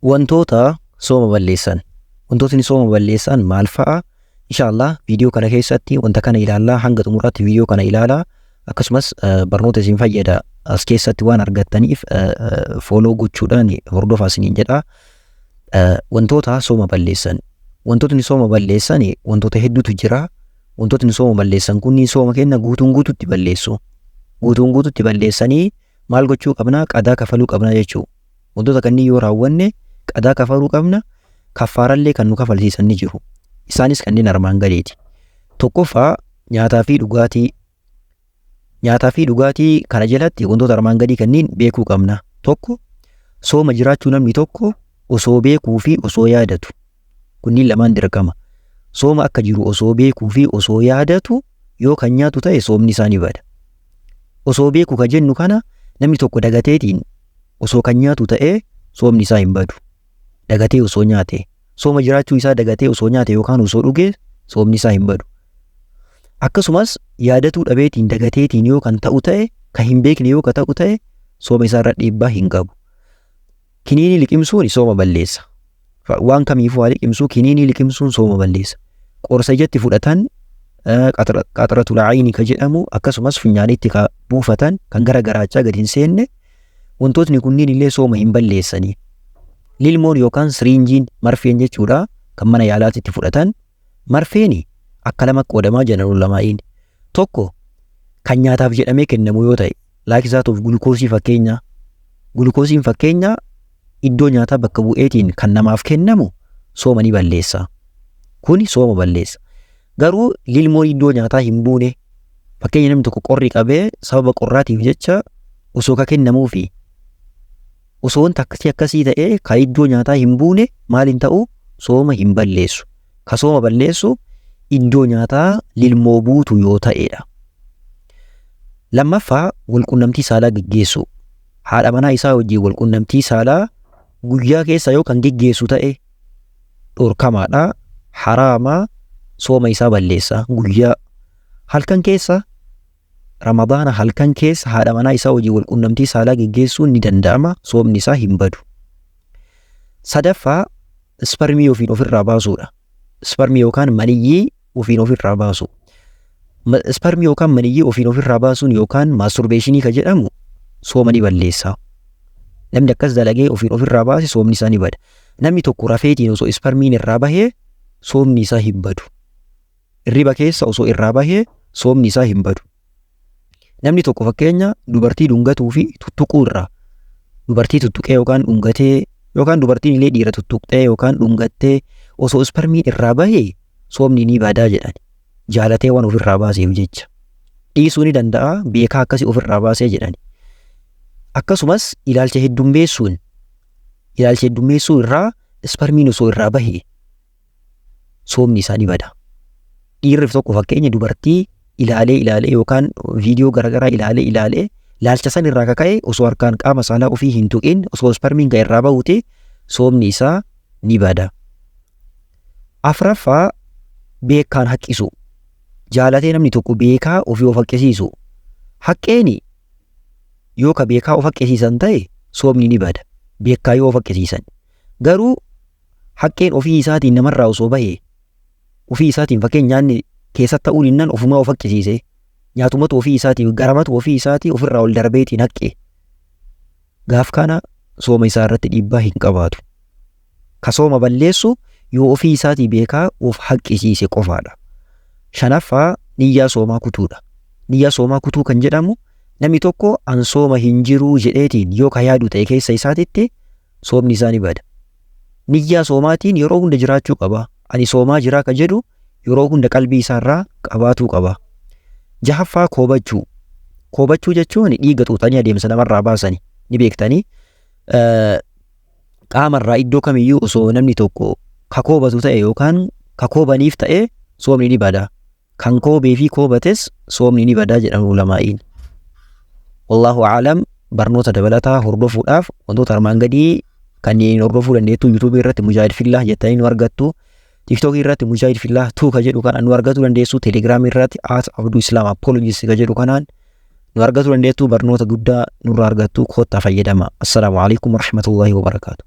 Wantoota sooma balleessan. Wantootni sooma balleessan maal fa'a? Insha Allah viidiyoo kana keessatti wanta kana ilaallaa. Hanga xumuraatti viidiyoo kana ilaalaa. Akkasumas barnoota isin fayyada as keessatti waan argattaniif follow gochuudhaan hordofaa isiniin jedha. Wantoota sooma balleessan. Wantootni sooma balleessan wantoota hedduutu jira. Wantootni sooma balleessan kunniin sooma keenya guutuun guututti balleessu. Guutuun guututti balleessanii maal gochuu qabna? Qadaa kafaluu qabna jechuudha. Wantoota kanneen yoo raawwanne qadaa kafaluu qabna. Kaffaarallee kan nu kafalsiisan ni jiru. Isaanis kanneen armaan gadiiti. Tokkoffaa, nyaataa fi dhugaatii. Nyaataa fi dhugaatii kana jalatti wantoota armaan gadii kanneen beekuu qabna. Tokko, sooma jiraachuu namni tokko osoo beekuu fi osoo yaadatu. Kunniin lamaan dirqama. Sooma akka jiru osoo beekuu fi osoo yaadatu yoo kan nyaatu ta'e, soomni isaa ni bada. Osoo beeku ka jennu kana, namni tokko dagateetiin osoo kan nyaatu ta'ee soomni isaa hin badu. Dagatee osoo nyaate, sooma jiraachuu isaa dagatee osoo nyaate yookaan osoo dhuge, soomni isaa hin badu. Akkasumas yaadatuu dhabeetiin, dagateetiin yoo kan ta'u ta'e, kan hin beekne yoo ka ta'u ta'e, sooma isaa irra dhiibbaa hin qabu. Kiniinii liqimsuun sooma balleessa. Waan kamiifuu haa liqimsuu, kiniinii liqimsuun sooma balleessa. Qorsa ijatti fudhatan, قطرة العين ka jedhamu, akkasumas funyaanitti ka buufatan kan gara garaachaa gadi hin seenne, wantootni kunniin illee sooma hin balleessanii. Lilmoon yookaan siriinjiin, marfeen jechuudha, kan mana yaalaatitti fudhatan, marfeeni akka lama qoodamaa jiran ulamaa'iin. Tokko, kan nyaataaf jedhamee kennamu yoo ta'e, laakisaatuuf gulukoosii fakkeenya. Gulukoosiin fakkeenya iddoo nyaataa bakka bu'eetiin kan namaaf kennamu sooma ni balleessa. Kuni sooma balleessa. Garuu lilmoon iddoo nyaataa hin buune, fakkeenya namni tokko qorri qabee sababa qorraatiif jecha osoo ka kennamuufi, osoo wanta akkasii akkasii ta'ee ka iddoo nyaataa hin buune, maal hin ta'u? Sooma hin balleessu. Ka sooma balleessu iddoo nyaataa lilmoo buutu yoo ta'edha. Lammaffaa, walqunnamtii saalaa geggeessuu. Haadha manaa isaa wajjin walqunnamtii saalaa guyyaa keessa yoo kan geggeessu ta'e dhorkamaadha. Haraamaa, sooma isaa balleessa guyyaa. Halkan keessa, Ramadaana halkan keessa haadha manaa isaa wajjin walqunnamtii saalaa geggeessuun ni danda'ama, soomni isaa hin badu. Sadaffaa, isparmii ofiin ofirraa baasuudha. Isparmii yookaan maniyyii ofiin ofirraa baasu. Isparmii yookaan maniyyii ofiin ofirraa baasuun yookaan masturbation ka jedhamu sooma ni balleessa. Namni akkas dalagee ofiin ofirraa baase soomni isaa ni bada. Namni tokko rafeetiin osoo isparmiin irraa bahee soomni isaa hin badu. Hirriba keessa osoo irraa bahee soomni isaa hin badu. Namni tokko fakkeenya dubartii dhungatuu fi tuttuquu irraa, dubartii tuttuqee yookaan dhungatee, yookaan dubartiin illee dhiira tuttuqxee yookaan dhungattee osoo isparmiin irraa bahee soomni ni badaa jedhan. Jaalatee waan ofirraa baaseef jecha. Dhiisuu ni danda'a, beekaa akkasii ofirraa baasee jedhan. Akkasumas ilaalcha heddummeessuun, ilaalcha heddummeessuu irraa isparmiin osoo irraa bahee soomni isaa ni bada. Dhiirri tokko fakkeenya dubartii ilaalee ilaalee yookaan viidiyoo garaagaraa ilaalee ilaalee, laalcha san irraa kaka'e osoo harkaan qaama saalaa ofii hin tuqin osoo isparmiin kan irraa bahute soomni isaa ni bada. Afraffaa, beekaan haqqisu. Jaalatee namni tokko beekaa ofii of haqqisiisu. Haqqeeni yoo ka beekaa of haqqisiisan ta'e soomni ni bada. Beekaa yoo of haqqisiisan. Garuu haqqeen ofii isaatiin namarraa osoo bahee, ofii isaatiin, fakkeenya nyaanni keessatti ta'uu dinnaan ofumaa of haqqisiise, nyaatumatu ofii isaatii, garamatu ofii isaatii ofirraa ol darbeetiin haqqe, gaaf kana sooma isaa irratti dhiibbaa hin qabaatu. Ka sooma balleessu yoo ofii isaatii beekaa of haqqisiise qofaadha. Shanaffaa, niyyaa soomaa kutuudha. Niyyaa soomaa kutuu kan jedhamu, namni tokko an sooma hin jiruu jedheetiin yoo ka yaadu ta'e keessa isaatitti, soomni isaa ni bada. Niyyaa soomaatiin yeroo hunda jiraachuu qaba. Ani soomaa jiraa ka jedhu yeroo hunda qalbii isaarraa qabaatuu qaba. Jahaffaa, koobachuu. Koobachuu jechuun dhiiga xuuxanii adeemsa namarraa baasani ni beektanii. Qaamarraa iddoo kamiyyuu osoo namni tokko ka koobatu ta'e yookaan ka koobaniif ta'e soomni ni bada. Kan koobee fi koobates soomni ni badaa jedhan ulamaa'iin. والله أعلم. Barnoota dabalataa hordofuudhaaf wantoota armaan gadii kanneen hordofuu dandeettu. Yuutuubii irratti Mujaahid Fillah jettanii nu argattu. Tiiktookii irratti Mujaahid Fillah 2 ka jedhu kanaan nu argachuu dandeessu. Telegiraamii irratti @AbduIslamApologist ka jedhu kanaan nu argachuu dandeettu. Barnoota guddaa nurraa argattu, kottaa fayyadama. السلام عليكم ورحمة الله وبركاته.